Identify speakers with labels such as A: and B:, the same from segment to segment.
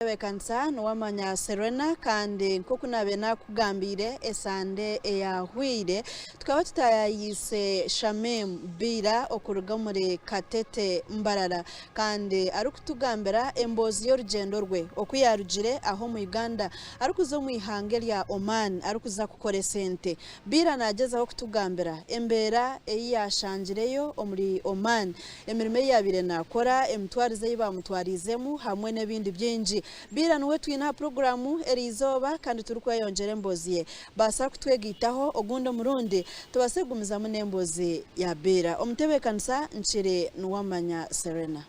A: Entebeekanisa Niwamanya Serena kandi nk'oku naabaire naakugambiire esande eyaahweire, tukaba tutaayayiise Shamim Biira okuruga omuri Katete Mbarara kandi arikutugambira emboozi y'orugyendo rwe oku yaarugire aha omu Uganda arikuza omu ihanga erya Oman arikuza kukora esente. Biira naagyezaho kutugambira embeera ei yaashangireyo omuri Oman, emirimo ei yaabaire naakora, emitwarize ei baamutwariizemu hamwe n'ebindi bingi. Biira niwe twine aha puroguraamu eri izooba kandi turikweyongyera emboozi ye. Baasa kutwegaitaho ogundi omurundi tubaase kugumizamu n'emboozi ya Biira. Omutebeekanisa nkiri Niwamanya Serena.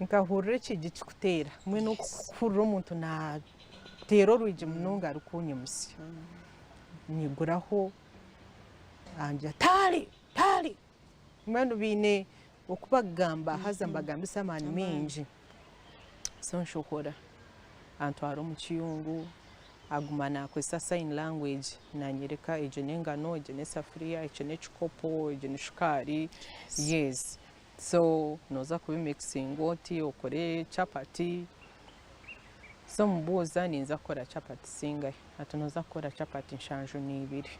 B: Nkahurira ekiigi kikuteera mbwenu okuhurira omuntu naateera orwigi munonga arikunyimutsya nyiguraho angira taari taari Mbwenu baine oku bakugamba haza nibagambisa amaani maingi. So nshohora, antwara omu kiyungu, aguma naakozesa sign language naanyoreka egyo n'engano, egyo n'esafuriya, ekyo n'ekikopo, egyo ni shukaari, yes. So nooza kubimikisinga oti okore chapati. So mubuuza ninza kukora chapati zingahi? Ati nooza kukora chapati nshanju n'ibiri.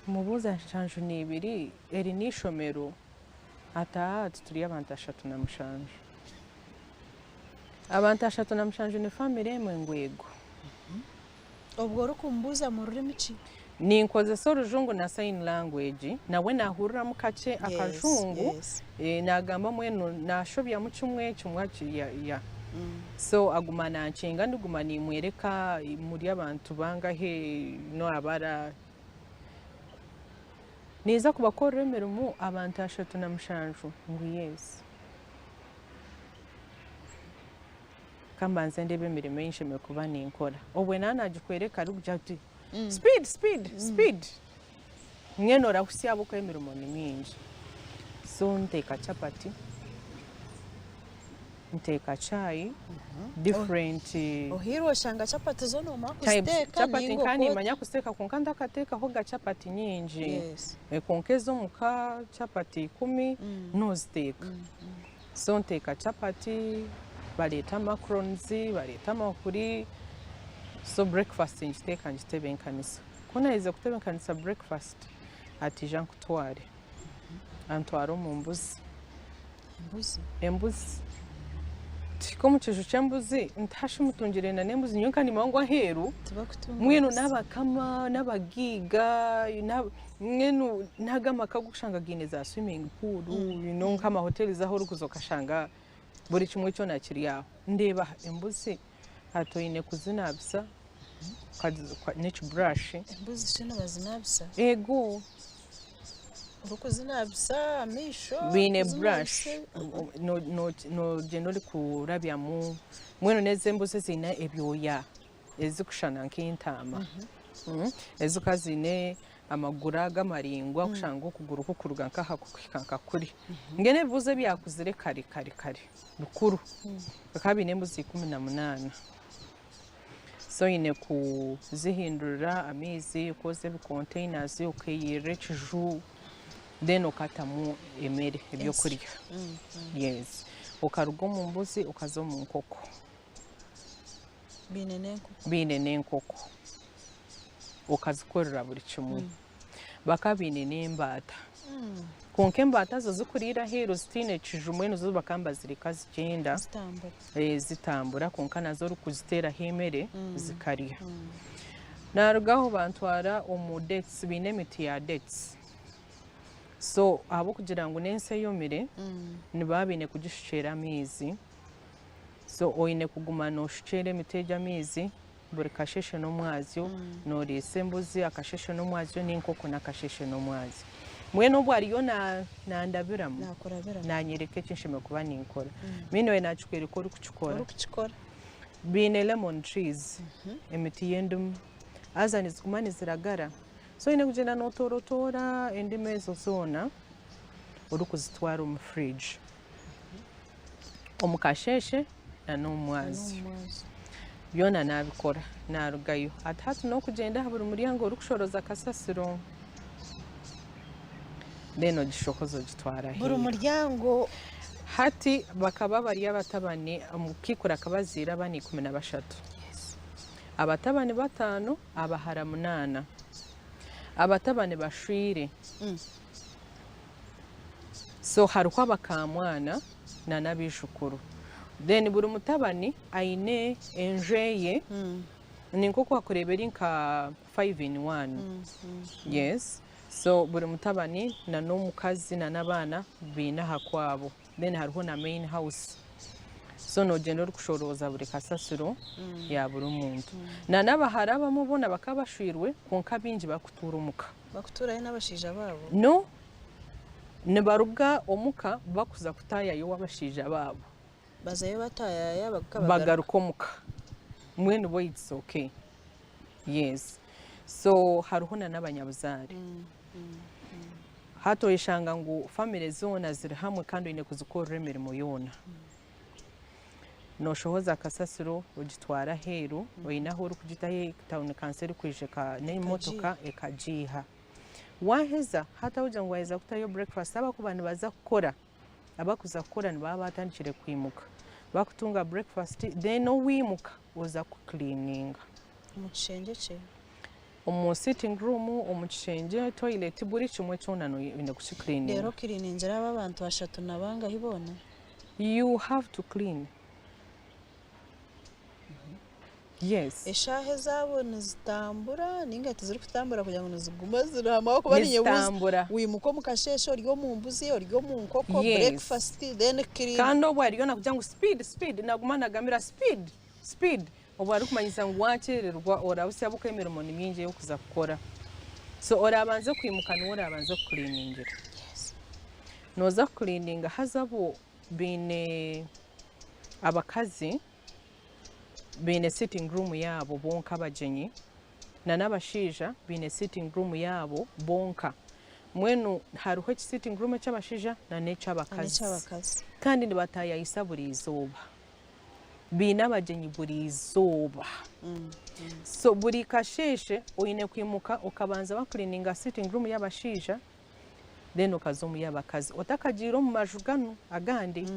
B: Mubuuza 72 eri n'eishomero? Ati aa ati turi abantu 37. Abantu 37 ni famire emwe? Ngu eego.
A: Obwo orikumubuuza mu rurimi ki?
B: Ninkozesa orujungu na sign language, nawe naahuriramu kakye akajungu, naagamba mbwenu naashobyamu kimwe, kimwe ya So aguma nankinga ndiguma nimwereka muri abantu bangahe nabara. Ninza kubakorera emirimo abantu 37 ngu yes. Kambanze ndeebe emirimo ei nshemereire kuba ninkora. Obwe naaba nagikwereka arikugira ati speed speed speed mbwenu orahusya ahabw'okuba emirimo ni mingi. So nteeka chapati, nteeka chai, different
A: Ohairwe oshanga chapati zo noomanya
B: types.
A: kuziteeka
B: Chapati
A: nainga
B: nka
A: oku
B: nimanya kuziteeka kwonka ntakateekahoga chapati nyingi.
A: Yes.
B: Kwonka ez'omuka chapati 10 nooziteeka. So nteeka chapati, bareeta macarons, bareeta amahuri, so breakfast ngiteeka ngitebenkanisa. Ku naherize kutebenkanisa breakfast, ati ija nkutware. Antwara omu mbuzi.
A: Embuzi?
B: Embuzi. Tuhika omu kiju ky'embuzi, nti hashi mutungire na n'embuzi nyowe nka nimanya ngu aheeru
A: Tibakutunga
B: mbwenu
A: mbuzi.
B: n'abakama n'abagaiga mbwenu n'ago amaka agu orikushanga gaine za swimming pool you know nk'amahoteri ahu orikuza okashanga buri kimwe kyona kiri aho. Ndeeba embuzi hati oine kuzinaabisa n'ekiburashi.
A: Embuzi shi nibazinabisa?
B: Eego.
A: Orikuzinabisa amaisho?
B: Baine burashi noogyenda orikurabyamu mbwenu n'ezi embuzi eziine ebyoya ezirikushushana nk'entaama ezirikuba ziine amaguru aga maraingwa orikushanga okuguru kukuruga nk'aha kukuhika nka kuri. Mbwenu ebibuzi ebyakuzire kare kare kare bikuru bikaba biine embuzi 18. So oine kuzihindurira amaizi, okwoza ebi containers, okeyerera ekiju then okatamu emere, ebyokurya. Yes. Okaruga omu mbuzi okaza omu nkoko.
A: Baine n'enkoko.
B: Baine n'enkoko. Okazikorera buri kimwe. Bakaba baine n'embaata. Kwonka embaata zo zikuriira aheeru zitaine kiju mbwenu zo bakaba nibazireka zigyenda.
A: Zitambura.
B: Zitambura kwonka nazo orikuziteeraho emere zikarya. Naruga aho bantwara omu dates, baine emiti ya dates. So ahabw'okugira ngu n'ensi eyomire, nibaba baine kugishukyera amaizi. So oine kuguma nooshukyera emiti egyo amaizi buri kasheeshe n'omwazyo, nooriisa embuzi akasheeshe n'omwazyo n'enkoko n'akasheeshe n'omwazyo. Mbwenu obwo ariyo nandabiramu,
A: Naakurabiramu.
B: naanyoreka eki nshemereire kuba ninkora. Meanwhile naakikworeka orikukikora.
A: Orikukikora.
B: Baine lemon trees, emiti y'endimu, haza niziguma niziragara. So oine kugyenda nootoorotoora endimu ezo zoona orikuzitwara omu fridge. Omu kasheeshe. na n'omu mwazyo. Byona naabikora, naarugayo. Ati hati n'okugyenda aha buri muryango orikushoroza kasasiro, then ogishohoze ogitware
A: Buri
B: aheeru.
A: muryango.
B: Hati bakaba bari abatabani, omukaikuru akaba azaire abaana 13. Abatabani bataano, abahara munaana. Abatabani bashwire. So hariho abakamwana na n'abaijukuru. Then buri mutabani aine enju eye, ni nk'oku wakureeba eri nka five in one. Yes. So buri mutabani na n'omukazi na n'abaana baine aha kwabo. Then hariho na main house. So nogyenda orikushorooza buri kasasiro ya buri muntu. Na n'abahara abamwe boona bakaba bashwirwe kwonka abaingi barikutuura omuka.
A: Bakutuurayo n'abashaija baabo?
B: No, nibaruga omuka bakuza kutaayayo ow'abashaija baabo.
A: Bazayo bataayaaya bagaruka bagaruka.
B: Bagaruka omuka. Mbwenu bo it's okay. Yes. So hariho na n'abanyabuzaare. Hati oyeshanga ngu famire zoona ziri hamwe kandi oine kuzikorera emirimo yoona. Nooshohoza kasasiro ogitwara aheeru, oine ahu orikugita ahu tawuni kanso erikwija n'emotoka ekagiiha. Waaheza, hati ahu kugira ngu waaheza kutayo breakfast abakuba nibaza kukora, abakuza kukora nibaba baatandikire kwimuka. Bakutunga breakfast then owimuka oza kucleaninga.
A: Omu kishengye kye?
B: Omu sitting room, omu kishengye, toilet, buri kimwe kyona oine kukicleaninga.
A: Reero ocleaningira abo abantu bashatu na bangahi boona?
B: You have to clean. Yes.
A: Eshaaha ezaabo nizitambura ninga tizirikutambura kugira ngu niziguma ziri hamwe ahabw'okuba ninyebuuza
B: Nizitambura.
A: wimuka omu kasheeshe ori omu mbuzi ori omu nkoko
B: Yes.
A: breakfast then clean.
B: Kandi obwo ariyo nakugira ngu speed speed naguma nagambira speed speed obwo arikumanyisa ngu wakyerererwa orabusya ahabw'okuba emirimo ni mingi ey'okuza kukora. So orabanze kwimuka niwe orabanze kucleaningira. Nooza kucleaninga haza bo baine abakazi baine sitting room yaabo bonka abagyenyi na n'abashaija baine sitting room yaabo bonka. Mbwenu hariho eki sitting room eky'abashaija na n'eky'abakazi.
A: N'eky'abakazi.
B: Kandi nibataayaayisa buri izooba. Baine abagyenyi buri izooba. So buri kasheeshe oine kwimuka okabanza wakuliininga sitting room y'abashaija then okaza omu y'abakazi otakagiire omu maju ganu agandi.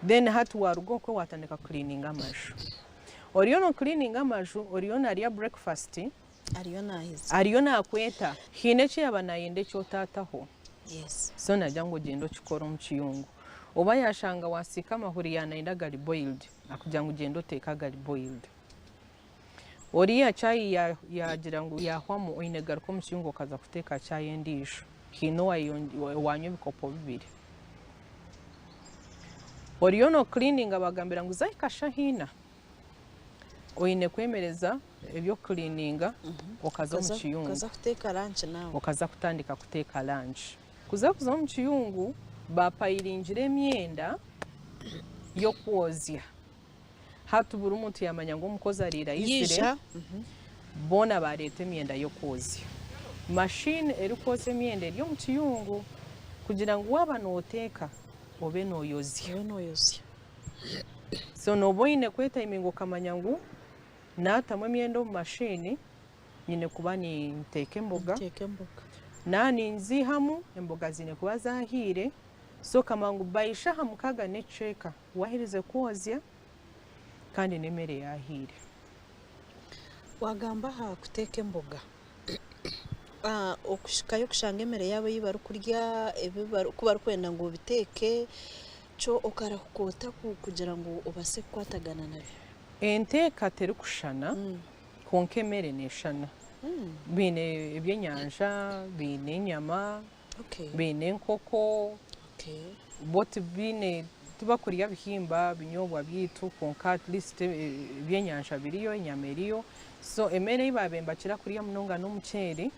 B: Then hati waaruga okwe waatandika kucleaninga amaju. Oriyo noocleaninga amaju, oriyo naarya breakfast,
A: Ariyo naahiza.
B: ariyo naakweta, haine eki yaaba naayenda eki otaataho.
A: Yes.
B: So naagira ngu ogyende okikore omu kiyungu. Oba yaashanga waasiika amahuri yaaba nayenda gari boiled, akugira ngu gyenda oteeke agari boiled. Oriya chai yaagira ngu yaahwamu, oine kugaruka omu kiyungu okaza kuteeka chai endiijo. Haine owaanywa ebikopo bibiri. Oriyo noocleaninga bagambira ngu zahika shaaha ina, oine kwemereza eby'okucleaninga okaza omu kiyungu.
A: Okaza kuteeka lunch naawe.
B: Okaza kutandika kuteeka lunch. Kuza kuza omu kiyungu baapayiringire emyenda y'okwozya. Hati buri muntu yaamanya ngu omukozi ariire aizire,
A: Yaija.
B: boona baareeta emyenda y'okwozya. Mashini erikwozya emyenda eri omu kiyungu kugira ngu waaba nooteeka obe nooyozya.
A: Obe nooyozya.
B: So nooba oine kwetayiminga okamanya ngu naatamu emyenda omu mashini, nyine kuba ninteeka emboga.
A: Nteeka emboga.
B: Naaba ninziihamu, emboga ziine kuba zaahiire. So okamanya ngu by shaaha mukaaga n'ekicweka waaherize kwozya kandi n'emere yaahiire.
A: Waagamba aha kuteeka emboga, okuhikayo kushanga emere yaabo ei barikurya, ebi oku barikwenda ngu obiteeke, kyo okarahuka ota kugira ngu obaase kukwatagana nabyo?
B: Enteeka terikushushana kwonka emere neeshushana. Baine ebyenyanja, baine enyama, baine enkoko, bo tibaine tibakurya bihimba binyoobwa byaitu kwonka at least ebyenyanja biriyo, enyama eriyo. So emere ei baabaire nibakira kurya munonga n'omuceeri,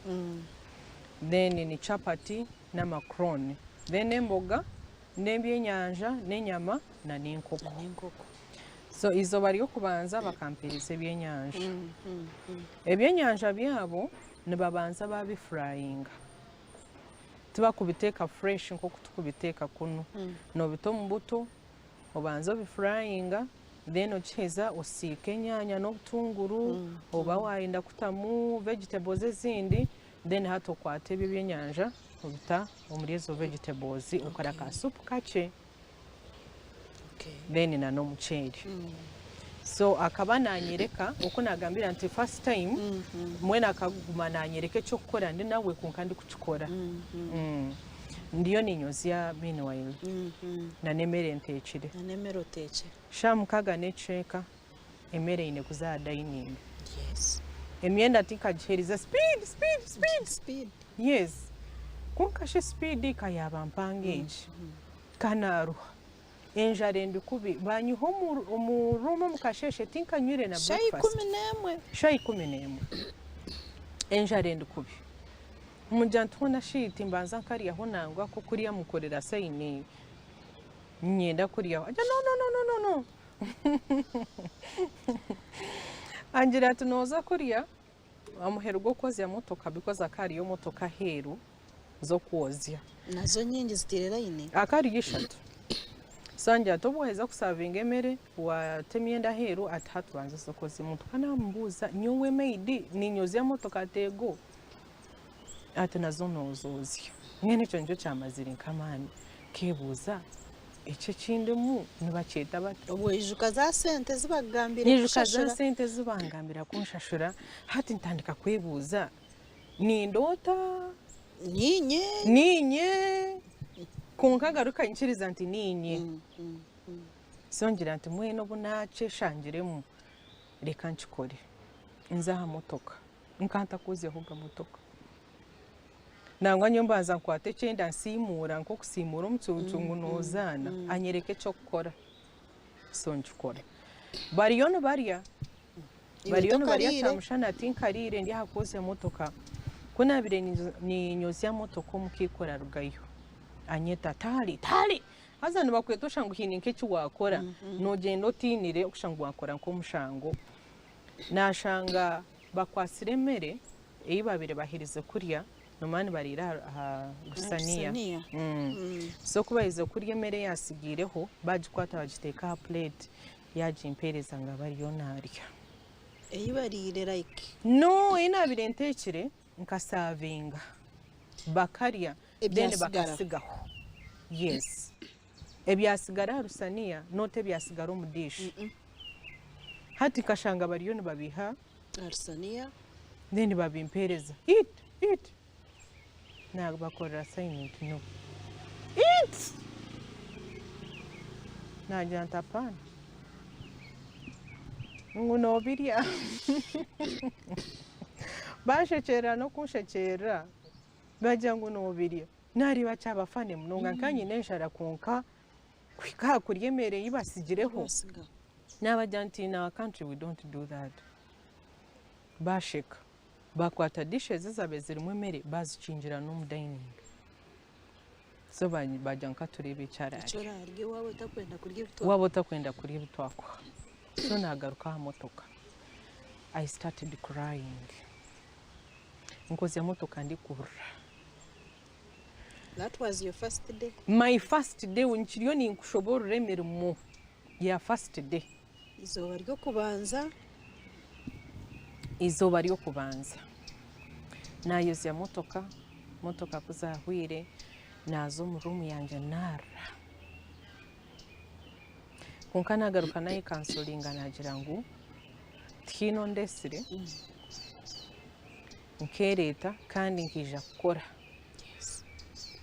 B: then ni chapati n'amakroni. Then emboga n'ebyenyanja n'enyama na n'enkoko. So eizooba ry'okubanza bakampeereza ebyenyanja. Ebyenyanja byabo nibabanza baabifurayinga. Tibakubiteeka fresh nk'oku tukubiteeka kunu. Noobita omu buto. Obanze obifurayinga then okiheza osiike enyaanya n'obutunguru oba wayenda kutamu vegetables ezindi then hati okwata ebyo ebyenyanja obita omuri ezo vegetables okora ka supu kakye then na n'omuceeri. So akaba nanyereka oku nagambira nti first time mbwenu akaguma nanyereka eky'okukora ndi nawe kwonka ndikukikora. Ndiyo ninyozya meanwhile na n'emere nteekire.
A: Na n'emere oteekire.
B: Shaaha mukaaga n'ekicweka emere eine kuza aha dining.
A: Yes.
B: Emyenda tinkagiheerize speed speed speed.
A: Speed.
B: Yes. Kwonka shi speed ka yaaba mpango egi. Ka naaruha. Enjara endi kubi. Baanyiha omu room omu kasheeshe tinkanywire na
A: Shaaha
B: breakfast.
A: 11.
B: Shaaha 11. Enjara endi kubi. Mugira nti hoona shi timbanza nkaryaho nangwa k'okurya mukorera sayini niinyenda kuryaho. Agira no no no no no no. Angira ati nooza kurya omuheru gw'okwozya motoka because hakaba hariyo motoka aheeru z'okwozya.
A: Nazo nyingi ziteire layini?
B: Hakaba hariyo ishatu. So angira ati obu waaheza kusavinga emere waata emyenda aheeru ati hati banza oze kwozya emotoka. Naamubuuza nyowe maid niinyozya motoka? Ati eego. Ati nazo nozoozya. Mbwenu ekyo nikyo kyamazire nk'amaani nkeebuuza eki ekindimu nibakyeta bata?
A: Obwo oijuka za sente ezi bakugambiire
B: Nyijuka za
A: kukushashura?
B: sente ezi bangambira kunshashura hati ntandika kwebuuza nindoota?
A: Niinye?
B: Niinye? Kwonka ngaruka nyikiriza nti niinye. So ngira nti mbwenu obu naakyeshangiremu reka nkikore. Nze aha motoka. Nka ntakozyehoga motoka. Nangwa nyowe mbanza nkwata ekyenda nsiimuura nk'okusiimuura omucuucu ngu noozaana, anyereka eky'okukora. So nkikora. Bariyo nibarya,
A: Iwe
B: bariyo nibarya
A: tokariire?
B: kyamushana tinkariire ndi aha kwozya motoka. Ku naabaire niinyozya motoka omukaikuru arugayo anyeta, Taali, Taali! Haza nibakweta oshusha ngu haine nk'eki waakora, noogyenda otiinire oshusha ngu waakora nk'omushango. Naashanga bakwatsire emere ei baabaire baherize kurya, noomanya nibariira aha rusaniya.
A: Rusaniya.
B: So ku baherize kurya emere eyaatsigaireho, baagikwata baagiteeka aha puleeti, yaagimpeereza ngu abe ariyo naarya.
A: Ei bariire like.
B: No, ei naabaire nteekire nkasaavinga, bakarya then
A: Ebyasigara.
B: bakatsigaho. Yes. Ebyatsigara aha rusaniya not ebyatsigara omu dish. Hati nkashanga bariyo nibabiiha
A: Aha rusaniya.
B: Then babimpeereza. Eat, eat. Nabakorera sign nti no. Eat! Nagira nti apaana. Ngu noobirya. Banshekyerera n'okunshekyerera bagira ngu noobirya. Naareeba kyaba funny munonga nka nyine enjara kwonka kuhika aha kurya emere ei batsigireho naabagira nti in our country we don't do that. Baasheka baakwata dishes ezaabaire zirimu emere baazikingira n'omu dining so baagira ngu ka tureebe eki araarye. Waaba otakwenda kurya ebi twakuha. So naagaruka aha motoka I started crying. Nkozya motoka ndikurira.
A: That was your first day?
B: My first day nkiriyo ninkushoboorora emirimo ya first day.
A: Eizooba ry'okubanza.
B: Eizooba ry'okubanza naayozya motoka, motoka ku zaahweire naaza omu room yangye naarira. Kwonka naagaruka naayekansoringa naagira ngu tihaine ondeetsire, nkeereeta kandi nkaija kukora.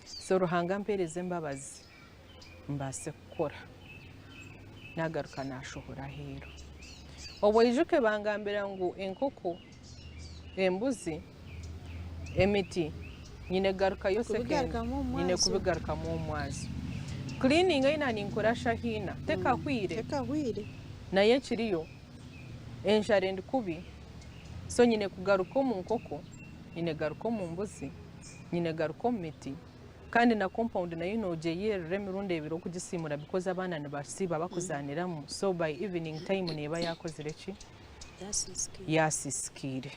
B: So Ruhanga ampeereze embabazi mbaase kukora. Naagaruka naashohora aheeru. Obwo oijuke bangambira ngu enkoko, embuzi, emiti nyine kugarukayo second,
A: Kubigarukamu omu
B: nyine
A: mwazyo.
B: kubigarukamu omu mwazyo. Cleaning ei naaninkora shaaha ina tekahweire.
A: Tekahweire.
B: Nayo ekiriyo, enjara endi kubi, so nyine kugaruka omu nkoko, nyine kugaruka omu mbuzi, nyine kugaruka omu miti, kandi na compound nayo noogyeyerera emirundi ebiri okugisiimura because abaana nibasiiba bakuzaaniramu, so by evening time neeba yaakozire ki?
A: Yasiisikaire.
B: Yaasiisikaire.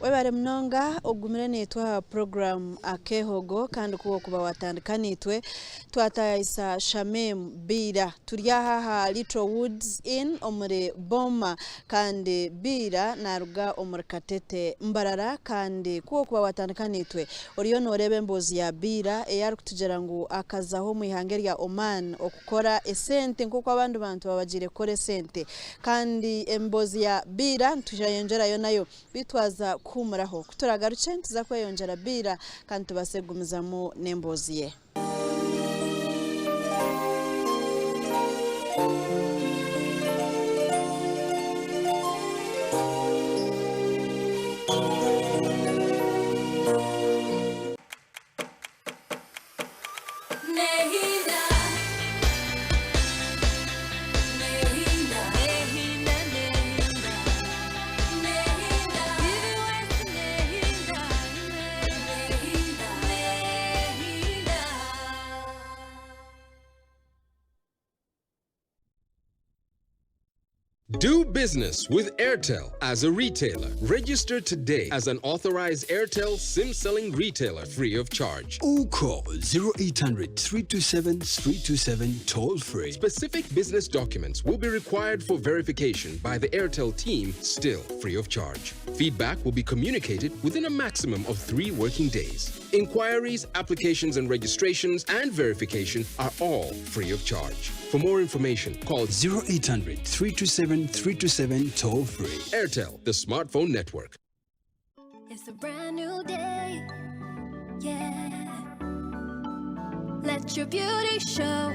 A: Webare munonga ogumire naitwe aha puroguraamu Akeehogo kandi ku orikuba watandika naitwe twatayayisa Shamim Biira. Turi aha aha Little Woods Inn omuri Boma kandi Biira naruga omuri Katete Mbarara kandi ku orikuba watandika naitwe oriyo noreeba emboozi ya Biira ei arikutugira ngu akazaho omu ihanga erya Oman okukora esente nk'oku abandi bantu babagiire kukora esente kandi emboozi ya Biira nitweyongyerayo nayo. Beitu twaza kuhuumuraho. Ku turaagarukye nituza kweyongyera Biira kandi tubaase kugumizamu n'emboozi ye.
C: Do business with Airtel as a retailer. Register today as an authorized Airtel SIM selling retailer free of charge.
D: Or call 0800 327 327 toll free.
C: Specific business documents will be required for verification by the Airtel team, still free of charge. Feedback will be communicated within a maximum of 3 working days. Inquiries, applications and registrations, and verification are all free of charge. For more information, call
D: 0800 327 327 toll free.
C: Airtel, the smartphone network.
E: It's a brand new day, yeah. Let your beauty show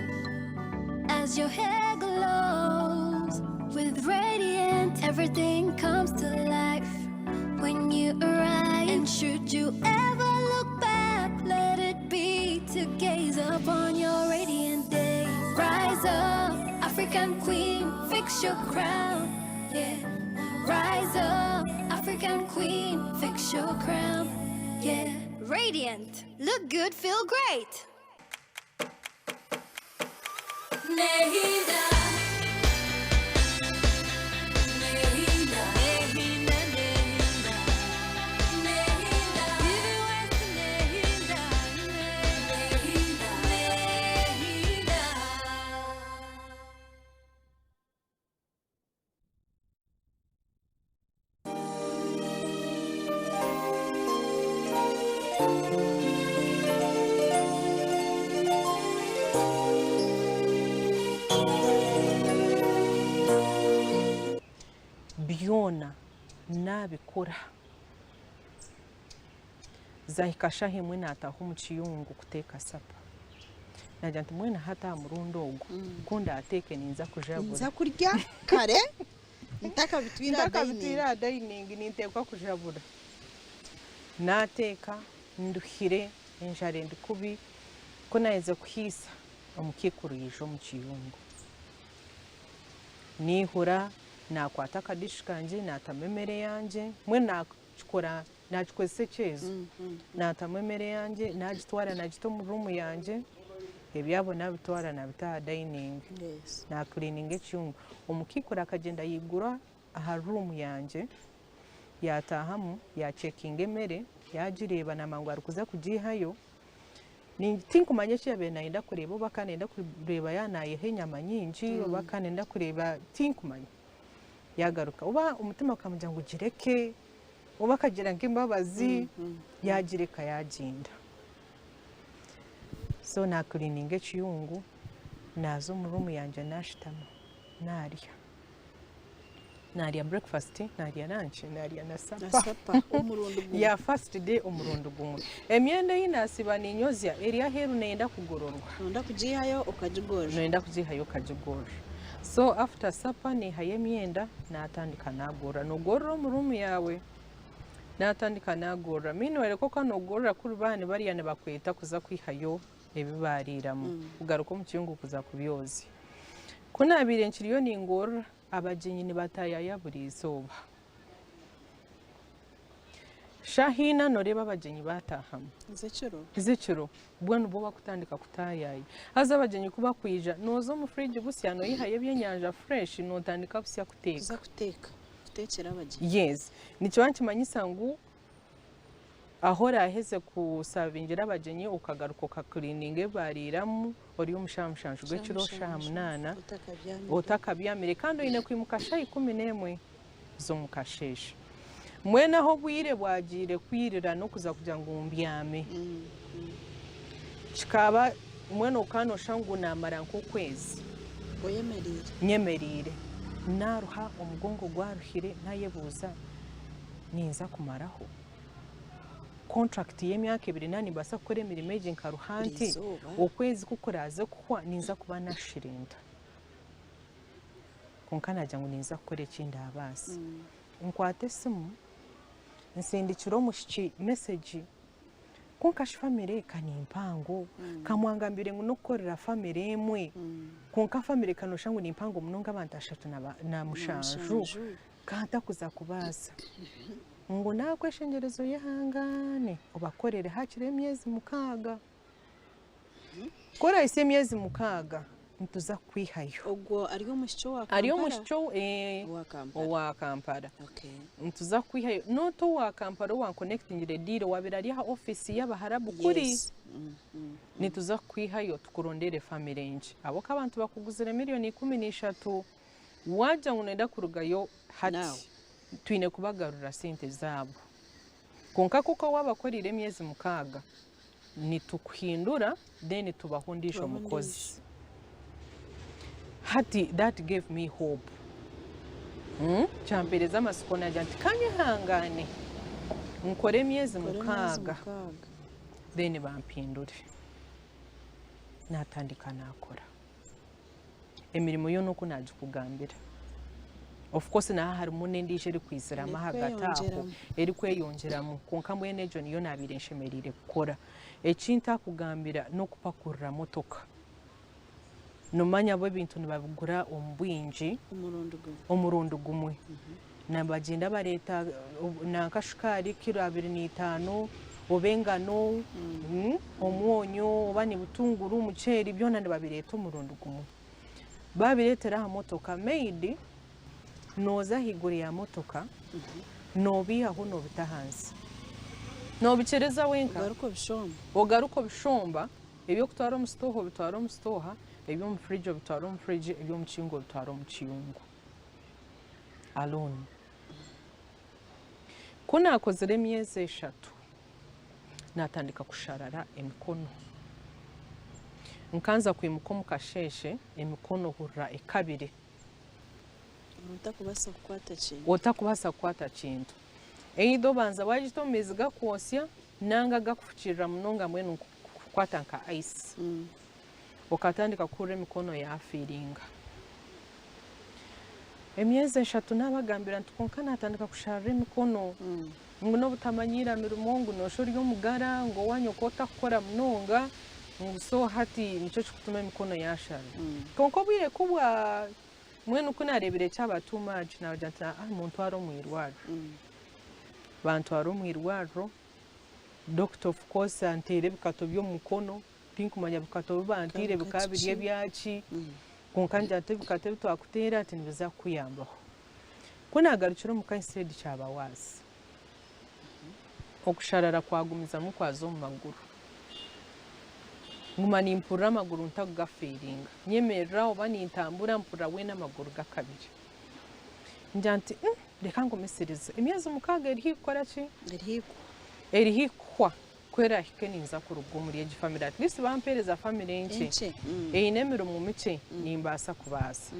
E: as your hair glows. With Radiant, everything comes to life when you arrive. And should you ever look back, let it be to gaze upon your radiant day. Rise up, African queen, fix your crown, yeah. Rise up, African queen, fix your crown, yeah. Radiant, look good, feel great.
B: Byona naabikora. Zaahika shaaha emwe naataaha omu kiyungu kuteeka sapa. Naagira nti mbwenu hati aha murundi ogu ku ndaateeke ninza kujabura.
A: Ninza kurya kare ntakabitwire aha
B: Ntakabitwire
A: dining.
B: aha dining ninteekwa kujabura. Naateeka nduhire enjara endi kubi, ku naaherize kuhiisa omukiikuru yaija omu kiyungu. Naihura naakwata akadishi kangye naatamu emere yangye, mbwenu naakikora Naakikozesa ekyezo, naatamu emere yangye, naagitwara naagita omu ruumu yangye, ebyabo naabitwara naabita aha dayiningi, naakiriininga ekiyungu. Omukaikuru akagyenda yaigura aha ruumu yangye, yaataahamu, yaacekinga emere, yaagireeba naamanya ngu arikuza kugiihayo. Tinkumanya eki yaabaire naayenda kureeba oba akaba naayenda kureeba yaaba naayiha enyama nyingi oba akaba naayenda kureeba tinkumanya. Yaagaruka oba omutima gukamugira ngu gireke. Oba akagira nk'embabazi yaagireka yaagyenda. So naakiriininga ekiyungu, naaza omu ruumu yangye naashutama naarya. Naarya breakfast, naarya lunch, naarya na
A: Na
B: supper.
A: supper omurundi gumwe.
B: Ya first day omurundi gumwe. Emyenda ei naasiba niinyozya eri aheeru neeyenda kugororwa.
A: Nooyenda kugiihayo okagigorora.
B: Nooyenda kugiihayo okagigorora. So after supper naihayo emyenda natandika nagorora. Nogorora omu room yaawe. Natandika nagorora. Meanwhile kwonka nogorora kuri baaba nibarya nibakweta kuza kwihayo ebi baariiramu kugaruka omu kiyungu kuza kubyozya. Ku naabaire nkiriyo ningorora, abagyenyi nibataayaaya buri izooba. Shaaha ina nooreeba abagyenyi baataahamu.
A: Ez'ekiro?
B: Ez'ekiro. Mbwenu bo bakutandika kutaayaaya. Haza abagyenyi ku bakwija, nooza omu fridge busya noihayo ebyenyanja fresh nootandika busya kuteeka.
A: Kuza kuteeka, kuteekyera abagyenyi.
B: Yes. Nikiba nikimanyisa ngu Ahu oraaheze kusavingira abagyenyi okagaruka okakiriininga ebi baariiramu ori omu shaaha mushanju gw'ekiro, shaaha munaana otakabyamire kandi oine kwimuka shaaha 11 z'omu kasheeshe. Mbwenu ahu obwire bwagiire kwirira n'okuza kugira ngu mbyame, kikaba mbwenu okaba nooshusha ngu naamara nk'okwezi nyemereire, naaruha omugongo gwaruhire naayebuuza ninza kumaraho? Contract y'emyaka ebiri naaba nimbaasa kukora emirimo egi nkaruha nti, okwezi ku kuraaze kuhwa ninza kuba naashire nta? Kwonka naagira ngu ninza kukora eki ndaabaase. Nkwata esimu nsindikire omwishiki mesegi kwonka shi famire ka ni mpango, ka mwangambire ngu n'okukorera famire emwe, kwonka famire ka nooshusha ngu ni mpango munonga abantu ashatu na mushanju. Ka ntakuza kubaasa. Ngu naakweshengyereza oyehangaane obakorere haakiri emyezi mukaaga. Ku orahitsya emyezi mukaaga, nituza kukwihayo.
A: Ogwo ari omwishiki owa Kampala?
B: Ari omwishiki owa Kampala. Nituza kukwihayo. Not owa Kampala owankonekitingire diiro, owaabaire ari aha ofiisi y'Abaharabu kuri. Nituza kukwihayo tukurondere famire nkye. Ahabw'okuba abantu bakuguzire miriyoni 13. Waagira ngu nooyenda kurugayo hati, twine kubagarurira sente zaabo. Kwonka kwonka waaba okoreire emyezi mukaaga, nitukuhindura then tubaha ondiijo mukozi. Hati that gave me hope. Kyampeereza amatsiko naagira nti ka nyehangaane nkore emyezi mukaaga then bampindure. Naatandika naakora. Emirimo yoona oku naagikugambira. Of course naho harimu n'endiijo erikwiziramu ahagati aho, erikweyongyeramu kwonka mbwenu egyo niyo naabaire nshemereire kukora. Eki ntakugambira n'okupakurura motoka. Noomanya bo ebintu nibabigura omu bwingi omurundi gumwe. Nibagyenda bareeta nanka shukaari kiro 25 oba engano, omwonyo oba ni butunguru, omuceeri byona nibabireeta omurundi gumwe. Babireetera aha motoka, maid nooza ahaiguru ya motoka noobiihaho noobita ahansi. Noobikiriza wenka.
A: Ogaruka obishomba.
B: Ogaruka obishomba, eby'okutwara omu sitooha obitwara omu sitooha, eby'omu fridge obitwara omu fridge, eby'omu kiyungu obitwara omu kiyungu. Alone. Ku naakozire emyezi eshatu, naatandika kusharara emikono. Nkanza kwimuka omu kasheeshe, emikono ohurira ekabire.
A: Otakubaasa kukwata kintu.
B: Otakubaasa kukwata kintu. Either obanza waagita omu maizi gakwosya nanga agakufukiirira munonga mbwenu kukwata nka ice. Okatandika kuhurira emikono yaafiiringa. Emyezi eshatu naabagambira nti kwonka naatandika kusharira emikono ngu n'obutamanyiira mirimo ngu nooshusha ori omugara ngu owaanyu okaba otakukora munonga ngu so hati nikyo kirikutuma emikono yaasharira. Kwonka obwire ku bwa mbwenu ku naareebire kyaba too much naagira nti aa muntware omu irwariro. Bantwara omu irwariro, doctor of course anteera ebikato by'omu mukono. Tinkumanya bikato bi banteire bikaba biri ebyaki, kwonka ngira nti ebikato ebi twakuteera nti nibiza kukuyambaho. Ku naagarukire omuka instead kyaba worse. Okusharara kwagumizamu kwaza omu maguru. Nguma nimpurira amaguru ntakugafiiringa. Nyemerera oba nintambura mpurira weena amaguru gakabire. Ngira nti reka ngumisirize. Emyezi mukaaga eri haihi kukora ki?
A: Eri haihi kuhwa.
B: Eri haihi kuhwa. Ku erahike ninza kuruga omuri egi famire at least bampeereza famire enkye
A: Enkye.
B: eine emirimo mikye nimbaasa kubaasa.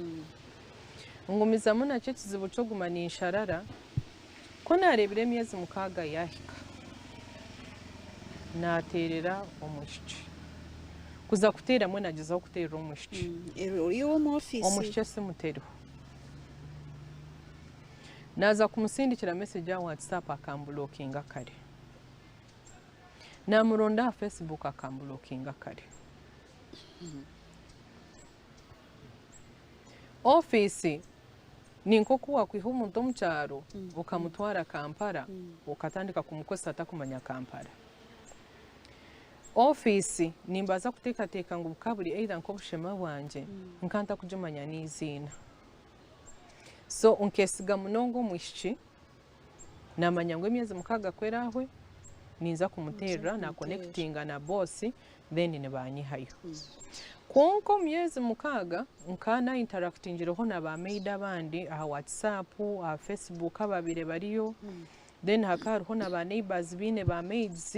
B: Ngumizamu nakyo ekizibu ky'okuguma ninsharara, ku naareebire emyezi mukaaga yaahika, naateerera omwishiki. Kuza kuteera mbwenu naagyezaho kuteerera omwishiki.
A: Ori ow'omu ofiisi?
B: Omwishiki esimu teriho. Naaza kumusindikira message aha WhatsApp akambulokinga kare. Naamuronda aha Facebook akambulokinga kare. Ofiisi ni nk'oku waakwiha omuntu omu kyaro okamutwara Kampala okatandika kumukozesa atakumanya Kampala. Ofiisi nimbaasa kuteekateeka ngu bukaba buri either nk'obushema bwangye nka ntakugimanya n'eiziina. So nkeesiga munonga omwishiki. Naamanya ngu emyezi mukaaga ku eraahwe, Ninza kumuteerera na connectinga na boss then nibanyihayo. Kwonka omu myezi mukaaga nka na interactingireho na ba maid abandi aha WhatsApp, aha Facebook ababaire bariyo, then hakaba hariho na ba neighbours baine ba maids,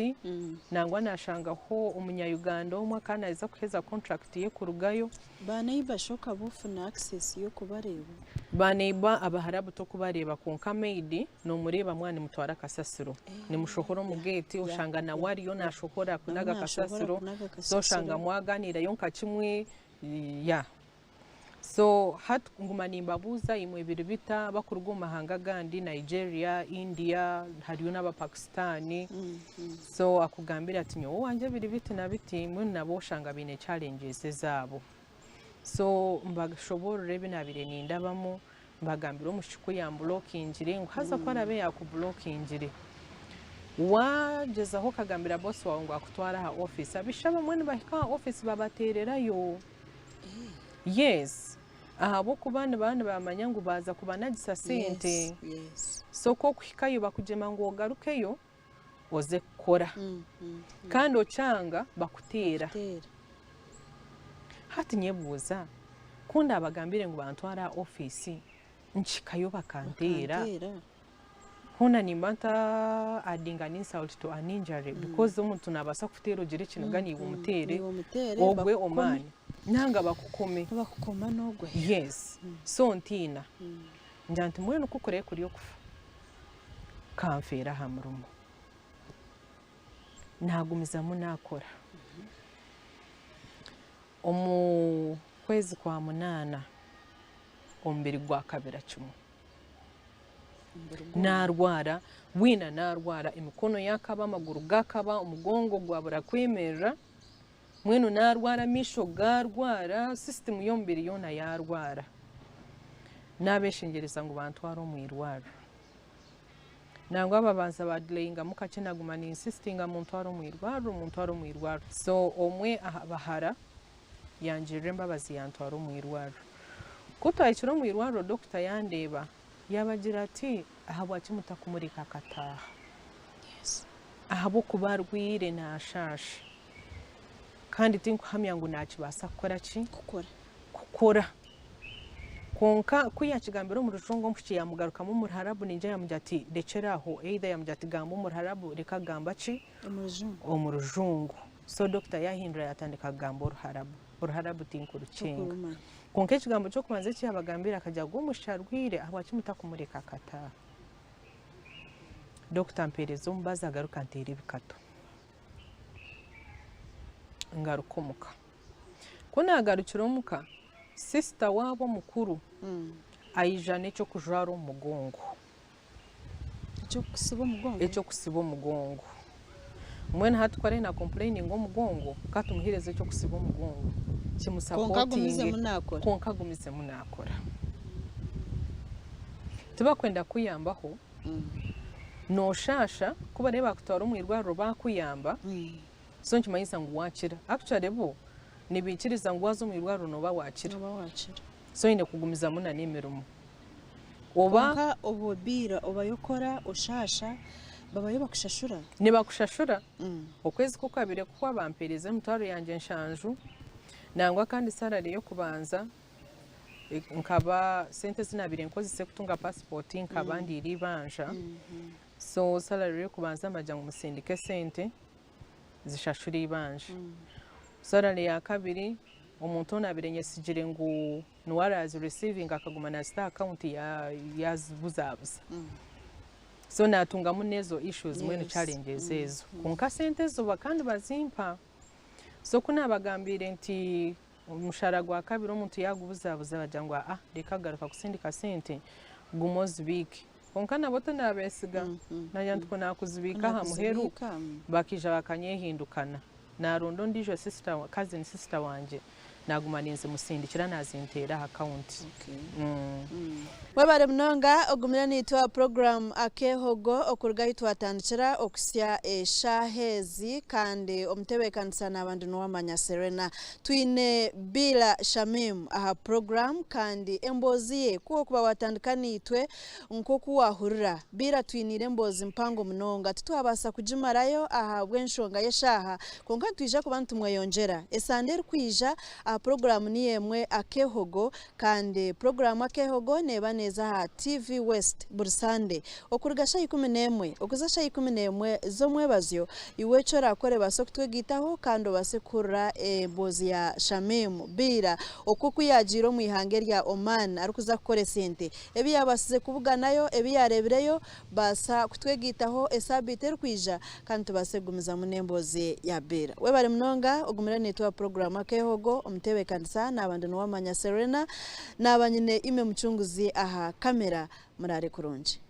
B: nangwa nashangaho omunya Uganda omwe akaba naija kuheza contract ye kurugayo.
A: Ba neighbour shi okaba ofuna access y'okubareeba?
B: Ba neighbour abaharabu tokubareeba kwonka maid nomureeba mwaba nimutwara kasasiro nimushohora omu gate oshanga nawe ariyo nashohora kunaga kasasiro so oshanga mwaganiirayo nka kimwe yeah so hati nguma nimbabuuza imwe biri bita abakuruga omu mahanga agandi Nigeria, India hariyo n'abapakistani so akugambira ati nyowe owangye biri biti na biti mbwenu nabo oshanga baine challenges ezaabo. So mbashoboorora ebi naabaire nindabamu, mbagambira omwishiki ku yambulookingire ngu haza ku araabe yaakubulokingire, waagyezaho okagambira boosi waawe ngu akutware aha ofiisi, abaishiki abamwe nibahika aha ofiisi babateererayo. Yes, ahabw'okuba nibaba nibamanya ngu baaza kubanagisa sente. So ku orikuhikayo bakugyema ngu ogarukeyo oze kukora kandi okyanga bakuteera. Hati nyebuuza ku ndabagambire ngu bantware aha ofiisi nkihikayo bakanteera, hoona nimba nta adding an insult to an injury because omuntu nabaasa kukuteera ogire ekiniga naiwe omuteere ogwe omu maani nanga bakukome. Yes, so ntiina ngira nti mbwenu ku kuraabe kuri okufa Nkanfeera aha murimo. Naagumizamu naakora. Omu kwezi kwa munaana omubiri gwakabira kimwe. Naarwara, bwina naarwara, emikono yaakaba, amaguru gaakaba, omugongo gwabura kwemerera, mbwenu naarwara amaisho gaarwara, sisitimu y'omubiri yoona yaarwara. Naabeshengyereza ngu bantware omu irwariro. Nangwa babanza ba delayingamu kakye naguma ni insistinga muntware omu irwariro muntware omu irwariro. So omwe aha bahara yangirira embabazi yantwara omu irwariro. Ku twahikire omu irwariro doctor yandeeba yabagira ati ahabwaki mutakumureka akataaha? Ahabw'okuba arwaire nashaasha kandi tinkuhamya ngu nakibaasa kukora ki? Kukora. Kwonka ku yaakigambire omu Rujungu omwishiki yaamugarukamu omu Ruharabu naija yaamugira ati, Rekyera aho. Either yaamugira ati, Gamba omu Ruharabu, reka gamba ki? Omu Rujungu. So dokita yaahindura yaatandika kugamba Oruharabu. Oruharabu tinkurucenga. Kwonka ekigambo ky'okubanza eki yaabagambiire akagira ngu, Omwishiki arwaire, ahabwaki mutakumureka akataaha? Dokita ampeereza omubazi agaruka anteera ebikato. Ngaruka omuka. Ku naagarukire omuka, sisita waabo omukuru aija n'eky'okujwara omu mugongo.
A: Eky'okusiba omugongo?
B: Eky'okusiba omugongo. Mbwenu hati ku araabe naakompureyininga omugongo, ka tumuheereze eky'okusiba omugongo
A: Kwonka
B: kimusapotinge
A: agumizemu naakora.
B: kwonka agumizemu naakora. Tibakwenda kukuyambaho, nooshaasha ku baraabe baakutwara omu irwariro baakuyamba, So nikimanyisa ngu wakira. Actually bo nibaikiriza ngu waza omu irwariro noba wakira.
A: Noba wakira.
B: So oine kugumizamu na n'emirimo. Oba.
A: Kwonka obwo bill obayo okora oshaasha babayo bakushashura?
B: Nibakushashura. Okwezi kukwabire kuhwa bampereza emitwaro yangye nshanju nangwa kandi salary y'okubanza nkaba sente ezi nabire nkozise kutunga passport nkaba ndiire eibanja. So salary y'okubanza mbagira ngu musindike esente zishashure eibanja. Salary ya kabiri omuntu ou naabaire nyesigire ngu niwe araazi receiving akaguma naazita aha account yaazibuzabuza. So naatungamu n'ezo issues mbwenu challenges ezo. Kwonka sente ezo bakaba nibazimpa. So ku naabagambiire nti omushara gwa kabiri omuntu yaagubuzabuza bagira ngu aa reka garuka kusindika sente guma ozibiike. Kwonka nabo tinabeesiga, naagira nti ku naakuzibiika aha muheru bakaija bakanyehindukana. Naaronda ondiijo sister, cousin sister wangye, Naaguma ninzimusindikira naazinteera aha akawunti.
A: Webare munonga ogumire naitwe aha puroguraamu Akeehogo okuruga ahi twatandikira okuhitsya eshaaha ezi kandi omutebeekanisa naaba ndi Nuwamanya Serena. Twine Biila Shamim aha puroguraamu kandi emboozi ye ku orikuba waatandika naitwe Nk'oku waahurira, Bill atwiniire emboozi mpango munonga. Titwabaasa kugimarayo ahabw'enshonga y'eshaaha, kwonka nitwija kuba nitumweyongyera esande erikwija aha puroguraamu niyo emwe Akeehogo. Kandi puroguraamu Akeehogo neeba neeza aha TV West buri Sande okuruga shaaha 11 okuza shaaha 11 z'omwebazyo. Iwe eki oraakore baasa okutwegaitaho kandi obaase kuhurira emboozi ya Shamim Biira oku oku yaagiire omu ihanga erya Oman arikuza kukora esente. Ebi yaabaasize kubuganayo, ebi yaareebireyo, baasa kutwegaitaho esaabiiti erikwija kandi tubaase kugumizamu n'emboozi ya Bill. Webare munonga ogumire naitwe aha puroguraamu Akeehogo. Omutebeekanisa naaba ndi Nuwamanya Serena, naaba nyine Ime Mucunguzi aha kamera. Muraare kurungi.